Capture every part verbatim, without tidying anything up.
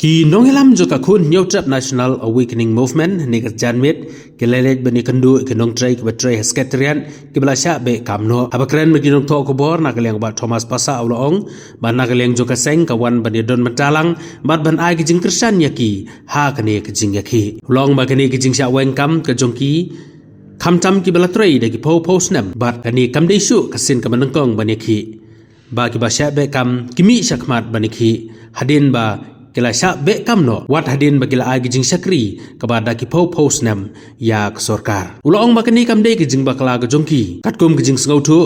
Ki nongïalam jong ka khun Hynñiewtrep National Awakening Movement ne ka Janmiet ki la leit ban ïakynduh ïa ki nongtrei kiba trei ha Secretariat kiba la shah beh kam noh. Haba kren bad ki nongthoh khubor na ka liang Bah Thomas Passah u la ong ba na ka liang jong ka seng ka wan ban ïadon bynta lang bad ban ai ka jingkyrshan ïa ki ha kane ka jingïakhih. U la ong ba kane ka jingshah weng kam ka jong ki, khamtam kiba la trei da ki phew phew snem, bad kane kam dei shuh ka sien kaba nyngkong ban ïakhih. Ba kiba shah beh kam ki mih shakhmat ban ïakhih hadien ba ki la shah beh kam noh, wat hadien ba ki la ai ka jingshakri kaba da ki phew phew snem ïa ka sorkar. U la ong ba kane kam dei ka jingbakla ka jong ki. Katkum ka jingsngewthuh,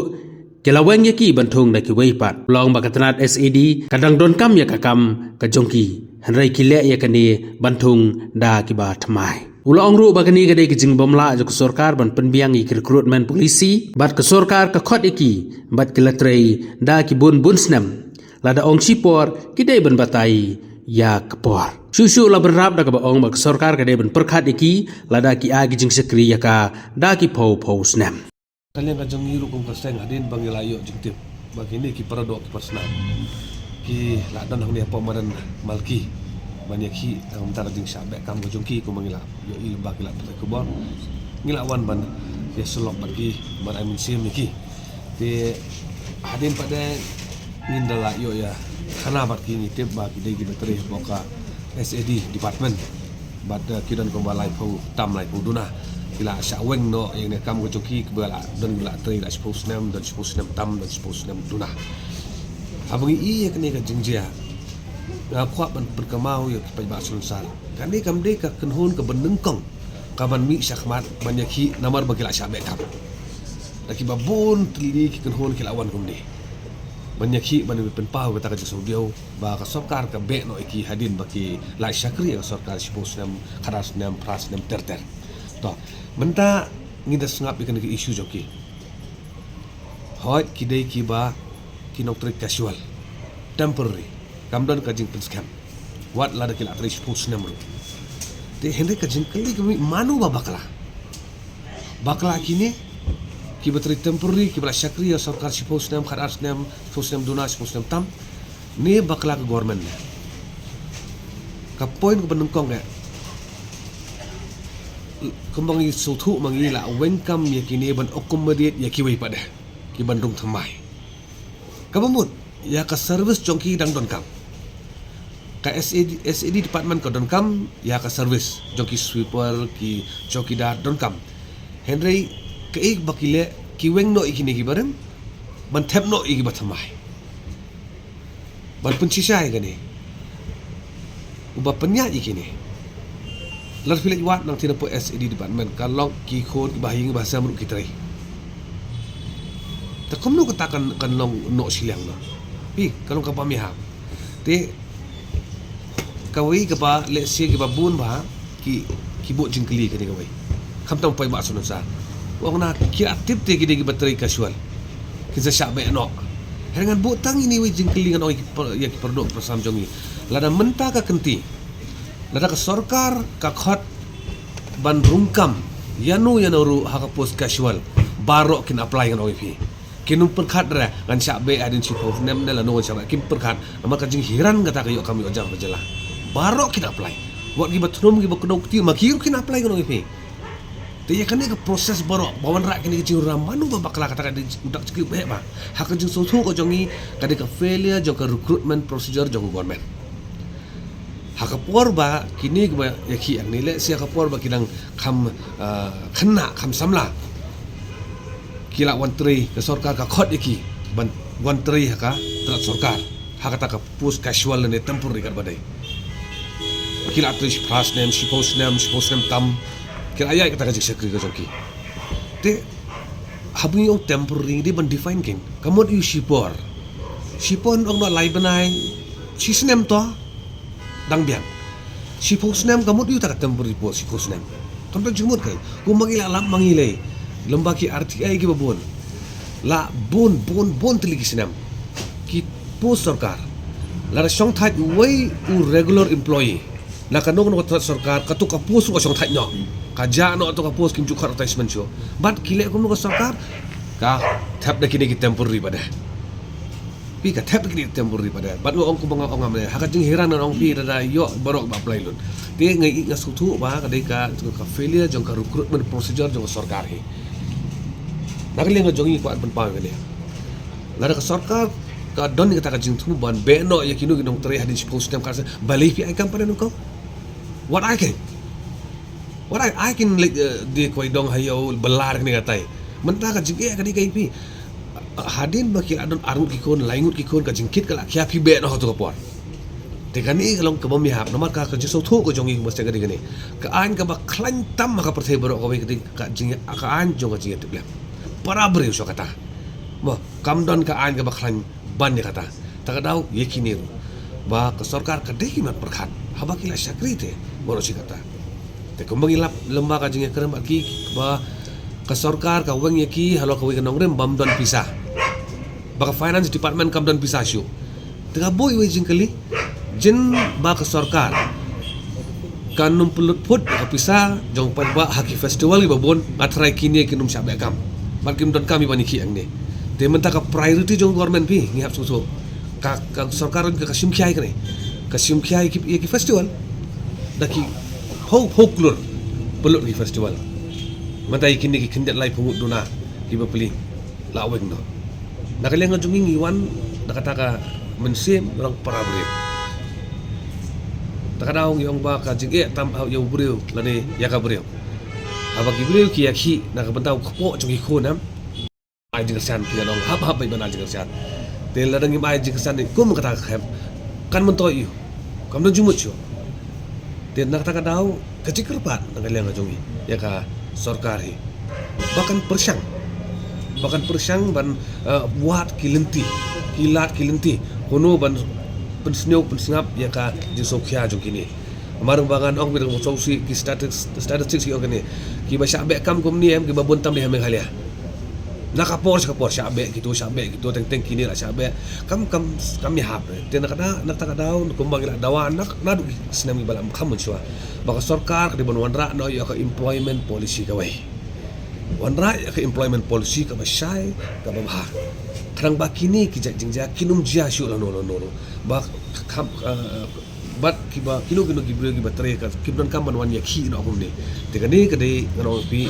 ki la weng ïa ki ban thung da kiwei pat. U la ong ba ka tnat S A D ka dang donkam ïa ka kam ka jong ki, hynrei ki leh ïa kane ban thung da kiba thymmai. U la ong ruh ba kane ka dei ka jingbymlah jong ka sorkar ban pynbiang ïa ki recruitment policy, bad ka sorkar ka khot ïa ki bad ki la trei da ki bun bun snem. Lada ong shipor, ki dei ban batai ïa ka por. Shuh shuh la bynrap da kaba ong ba ka sorkar ka dei ban pyrkhat ïa ki lada ki ai ka jingshakri ïa ka da ki phew phew snem. Ka liang ka jong ngi ruh kum ka seng, hadien ba ngi la ïoh jingtip ba kine ki paradoh ki parsnam ki la don hangne hapoh madan Malki ban ïakhih tang mynta ka jingshah beh kam ka jong ki, kumba ngi la ïohi lyngba ki lad pathai khubor, ngi la wan ban ïasyllok bad ki ban ai mynsiem ïa ki. Te hadien pat de ngin da la ïoh ïa khana bad ki, ngi tip ba ki dei kiba trei hapoh ka S A D department. Bad, eh, ki don kumba laiphew tam laiphew duna. Ki la shah weng noh ïa kane ka kam ka jong ki, kiba la don, ki la trei la shiphew snem, don shiphew snem tam, don shiphew snem duna. Haba ngi ïohi ïa kane ka jingjia, nga kwah ban pynkynmaw ïa ki paidbah sngewsar. Kane kam dei ka kynhun kaba nyngkong kaban mih shakhmat ban ïakhih namar ba ki la shah beh kam. Da kiba bun tylli ki kynhun ki la wan kumne ban ïakhih, ban pynpaw kata ka jingsngewdiaw ba ka sorkar ka beh noh ïa ki hadien ba ki la shakri ïa ka sorkar shiphew snem, khadar snem, phra snem ter ter. To, mynta ngi da sngap ïa kane ka issue jong ki. Hooid, ki dei kiba ki nongtrei casual, temporary, kam don ka jingpynskhem wat lada ki la trei shiphew snem ruh. Te hynrei ka jingkylli ka mih, mano ba bakla? Bakla kine kiba trei temporary, kiba la shakri ïa sorkar shiphew snem, khadar snem, shiphew snem duna, shiphew snem tam, ne bakla ka government ne? Ka point kaba nyngkong eh, kumba ngi sngewthuh ma ngi la weng kam ïa kine ban accommodate ïa kiwei pat de kiban rung thymmai. Kaba mut ïa ka service jong ki dang donkam. Ka S A D, S A D department ka donkam ïa ka service jong ki sweeper, ki chowkidar donkam. Hynrei kaei ba ki leh, ki weng noh ïa kine kiba rim ban thep noh ïa kiba thymmai, ban pynshisha ïa kane, uba pynïaid ïa kine. Lada phi leit wad nangtei na poh S A D department, ka long ki khun kiba ha ïing ba ha sem ruh ki trei. Te kumno kata kan, kan long noh shiliang noh? Phi, ka long kaba ïahap. Te kawei kaba lehse kiba bun ba ki, ki buh jingkylli kane kawei. Khamtam paidbah sngewsar. Ong na ki la tip te ki dei kiba trei casual, kin sa shah beh noh. Hynrei ngan buh tang ine iwei jingkylli, ngan ong ïa ki par-, ïa ki paralok parsnam jong ngi. Lada mynta ka kynti, lada ka sorkar ka khot ban rung kam ïano ïano ruh ha ka post casual, baroh kin apply, ngan ong ïa phi. Kin ym pyrkhat re ngan shah beh hadien shiphew snem ne lano ngan shah beh, kim pyrkhat. Namar ka jinghiran kata ka ïoh kam ïoh jam ha ka jylla. Baroh kin apply. Wat kiba thnum, kiba kdew kti, ma ki ruh kin apply, ngan ong ïa phi. Te ïa kane ka process baroh ba wanrah kane ka jingrung, mano ba bakla, kata ka dei u dak jingkylli uba heh bha. Ha ka jingsngewthuh ka jong ngi, ka dei ka failure jong ka recruitment procedure jong ka government. Ha ka por ba kine kiba ïakhih hangne, lehse ha ka por ba ki dang kham, ah, khynnah, kham samla, ki la wan trei, ka sorkar ka khot ïa ki ban wan trei ha ka tnat sorkar ha kata ka post casual ne temporary, katba dei. Ki la trei shi phra snem, shiphew snem, shiphew snem tam, ki la ïaid kata ka jingshakri ka jong ki. Te haba ngi ong temporary, ngi dei ban define kein. Ka mut aïu shipor? Shipor ong noh lai bnai, shi snem to dang biang. Shiphew snem ka mut aïu kata ka temporary post shiphew snem? Kam don jingmut kein. Kumba ngi la lap ma ngi lei, lem bad ki R T I kiba bun, la bun, bun, bun tylli ki snem ki post sorkar. Lada shongthait uwei u regular employee na kano kano ka tnat sorkar, kato ka post ruh ka shongthait noh. Ka jah noh kato ka post, kim ju khot advertisement shuh. Bad ki leh kumno ka sorkar? Ka thep da kine ki temporary pat de. Ka thep kine temporary pat de. Bad nga ong kumba nga ong mynne, ha ka jinghiar nga ong phi da da ïoh baroh ba apply lut. Te nga i nga sngewthuh ba ka dei ka, ka failure jong ka recruitment procedure jong ka sorkar hi. Na ka liang ka jong ngi kwah pynpaw kane. Lada ka sorkar ka don kata ka jingthmu ban beh noh ïa kino ki nongtrei hadien shiphew snem ka, balei phi ai kam pat de nongkau? Wat ai kein. Wat ai, ai kein leit, eh, die kwai dong ha ïew bylla kane katai. Mynta ka jingeh ka dei ka ïa phi. Hadien ba ki la don arngut ki khun, laingut ki khun, ka jingkit ka la khia, phi beh noh ha tu ka por. Te kane ka long kaba ym ïahap, namar ka, ka jingsngewthuh ka jong ngi kumba sdang ka dei kane. Ka aiñ kaba khlaiñ tam ha ka pyrthei baroh kawei ka dei ka jing, ka aiñ jong ka jingïatiplem. Para briew shuh kata. Mo, kam don ka aiñ kaba khlaiñ ban ïa kata. Ta ka daw ïa kine ruh ba ka sorkar ka dei ki mat pyrkhat haba ki la shakri te baroh shi katta. Te kumba ngi lap lem ba ka jingïakren bad ki ba ka sorkar ka weng ïa ki halor kawei ka nongrim bym don pisa, ba ka finance department kam don pisa shuh. Te ka buh iwei jingkylli, jin ba ka sorkar kan ym pynlut phut ka pisa jong paidbah ha ki festival kiba bun, nga tharai kine kin ym shah beh kam bad kim don kam ïa ban ïakhih hangne. Te mynta ka priority jong government phi ngi hap sngewthuh. Ka, ka sorkar ka, ka shim khia ïa kane, ka shim khia ïa ki, ïa ki festival. Da ki phew phew klur pynlut ki festival. Mynta ïa kine ki khyndiat laiphew ngut duna kiba plie la weng noh. Na ka liang ka jong ngi ngi wan da kata ka mynsiem ngi long para briew. Ta ka daw ngi ong ba ka jingeh tam ha ïa u briew lane ïa ka briew. Haba ki briew ki ïakhih na ka bynta u kpoh jong ki khun, em, ai jingkyrshan, ki ong hap hap beit ban ai jingkyrshan. Te lada ngim ai jingkyrshan ne kum kata ka khem, kan myntoi ïa u, kam don jingmut shuh. Te na kata ka daw ka jingkyrpad na ka liang ka jong ngi ïa ka sorkar hi ba kan pyrshang, ba kan pyrshang ban, eh, wad ki lynti, ki lad ki lynti kumno ban pynsniew pynsngap ïa ka jingsngewkhia jong kine. Namar ba ngan ong bad ka sngewsih ki statis-, statistics ki ong kane, kiba shah beh kam kumne, em, kiba bun tam dei ha Meghalaya. Na ka por sha ka por shah beh kito, shah beh kito, teng teng kine la shah beh. Kam, kam, kam ïahap re. Te na ka da, na kata ka daw kumba ngi la dawa na, naduh ki snem kiba la kham mynshuwa ba ka sorkar ka dei ban wanrah noh ïa ka employment policy kawei. Wanrah ïa ka employment policy kaba shai, kaba bha. Khnang ba kine ki jait jingjia kin ym jia shuh lano lano ruh. Ba kham, eh, bad kiba kino kino ki briew kiba trei ka kim donkam ban wan ïakhih noh kumne. Te kane ka dei ngan ong phi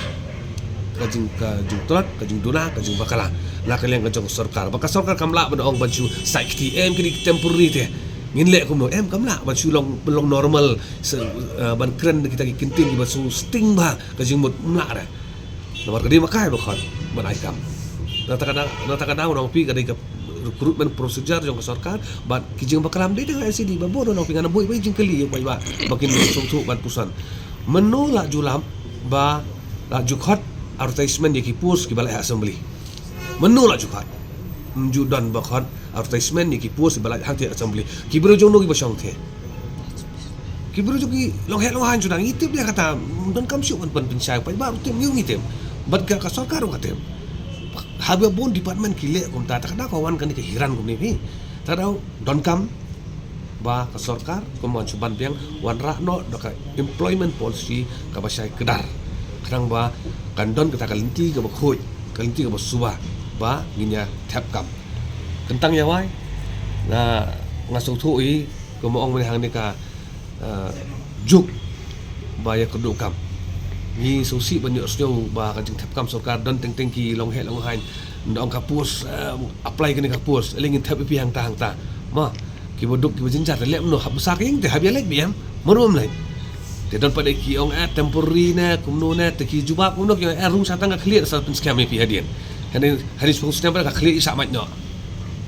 ka jing, ka jingtlot, ka jingduna, ka jingbakla na ka liang ka jong ka sorkar. Ba ka sorkar kam lah ban ong ban shu sait kti, em, kine ki temporary te ngin leh kumno, em, kam lah ban shu long, long normal, se, eh, ban kren kita ki ktien kiba shu sting bha ka jingmut, ym lah re. Namar ka dei makai ba khot ban ai kam. Na kata ka daw, na kata ka daw ngan ong phi ka dei ka recruitment procedure jong ka sorkar bad ki jingbakla ym dei tang ha N C D, ba bun ngan ong phi, ngan buh iwei jingkylli ïa u paidbah ba kin sngewthuh ban puson. Mynno la ju lap ba la ju khot advertisement ïa ki post kiba la ha assembly? Mynno la ju khot? Ym ju don ba khot advertisement ïa ki post kiba la hangtei assembly. Ki briew jong no kiba shong te? Ki briew jong ki longheh longhaiñ shuh, ngi tip ïa kata, ym donkam shuh ban, ban pynshai, paidbah ruh tip, ngi ruh ngi tip. Bad ka, ka sorkar ruh ka tip. Haba bun department ki leh kumta, ta ka daw ka wan kane ka hiar kumne phi. Ta ka daw donkam ba ka sorkar kum ban shu ban biang wanrah noh da ka employment policy kaba shai kdar. Khnang ba kan don kata ka lynti kaba khuid, ka lynti kaba suba ba ngin ïa thep kam. Kyntang ïa wai, nga, nga sngewthuh hi, kumba ong mynne hangne ka, eh, juk ba ïa kyrduh kam. Ngi sngewsih ban ïohsngew ba ka jingthep kam sorkar don teng teng ki longheh longhaiñ. Nda ong ka post, eh, apply kane ka post, lei ngin thep ïa phi hangta hangta. Ma, kiba duk kiba jynjar te leh kumno, hap bsa ka ïing te hap ïa leit biang. Mano ym leit. Te don pat de ki ong, eh, temporary ne kumno ne, te ki jubab kumno, ki ong, eh, rung sha tang ka khlieh sa pynskhem ïa phi hadien. Hadien, hadien shiphew snem pat ka khlieh i sah mait noh.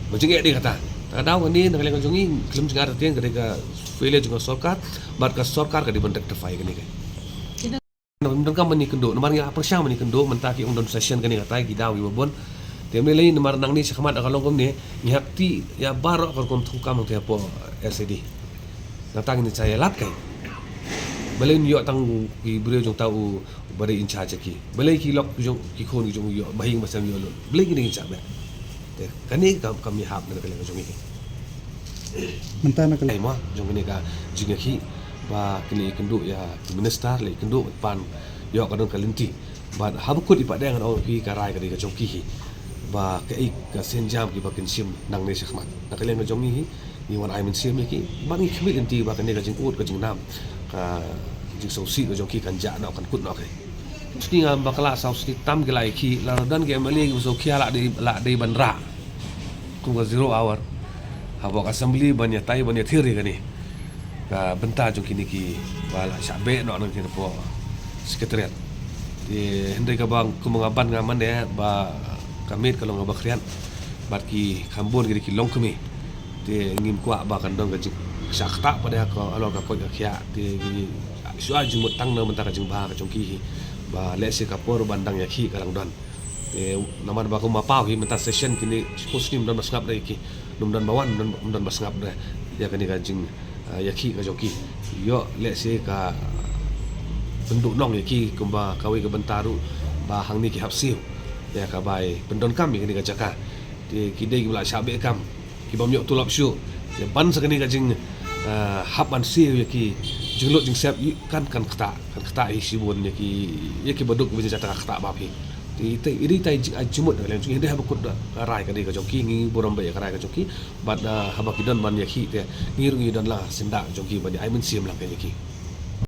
Ba jingeh dei kata. Ta ka daw kane na ka liang ka jong ngi khlem jngar te ka dei ka failure jong ka sorkar bad ka sorkar ka dei ban rectify kane ka. Namar donkam ban ïakynduh, namar ngi la pyrshang ban ïakynduh, mynta ki ong don session kane katai, ki daw kiba bun. Te mynlei namar nangne shakhmat ka long kumne, ngi hap tih ïa baroh ka rukom thungkam hangtei hapoh S A D. Nangta ngin sa ïalap kai. Balei ngin ïoh tang ki briew jong uta u ba dei in charge ki? Balei ki lok jong ki khun ki jong u ïoh, ba ïing ba sem ïoh lut? Balei kine kin shah beh? Te kane kam, kam ïahap na ka liang ka jong ngi. Mynta na ka liang, ai ma jong kane ka jingïakhih ba kin ïakynduh ïa ki minister, ïakynduh ban ïoh ka don ka lynti. Bad haba kut i pat de ngan ong ïa phi ka rai ka dei ka jong ki hi. ba kaei ka sienjam kiba kin shim nangne shakhmat. Na ka liang ka jong ngi hi, ngi wan ai mynsiem ïa ki, bad ngi khmih lynti ba kane ka jingud, ka jingnam, ka jingsngewsih ka jong ki kan jah noh, kan kut noh. Ka sngi nga bakla, saw sngi tam ki la ïakhih, la don ki M L A kiba sngewkhia la dei, la dei ban rah kum ka zero hour hapoh ka assembly ban ïatai, ban ïathir ïa kane ka bynta jong kine kiba la shah beh noh na kine hapoh secretariat. Te hynrei kaba kum nga ban, nga mane ba ka miet ka long kaba khriat bad ki kham bun ki dei ki longkmie. Te ngim kwah ba kan don ka jingshah ktah pat ha ka, halor ka koit ka khiah. Te ngi shu ai jingmut tang na mynta ka jingbha ka jong ki hi, ba lehse ka por ban dang ïakhih ka dang don. Te namar ba kumba paw hi mynta session kine, shiphew snem ym don ba sngap da ïa ki, ym don ba wan, ym don, ym don ba sngap da ïa kane ka jing, ah, ïakhih ka jong ki. Ïoh lehse ka pynduhnong ïa ki kumba kawei ka bynta ruh ba hangne ki hap siew ïa ka bai pyndonkam ïa kane ka jaka. Te ki dei kiba la shah beh kam, ki bym ïoh tulop shuh. Te ban sa kane ka jing, ah, hap ban siew ïa ki jinglut jingsep, kan, kan ktah, kan ktah hi shibun ïa ki, ïa ki baduk ba jingshata ka ktah bha hi. Te ite, ite ite jing, ah, jingmut ka liang jong ngi, hynrei haba kut da ka rai ka dei ka jong ki, ngi burom bha ïa ka rai ka jong ki. Bad, ah, haba ki don ban ïakhih te ngi ruh ngi don la syndah jong ki ban ïa ai mynsiem lang ka ïa ki.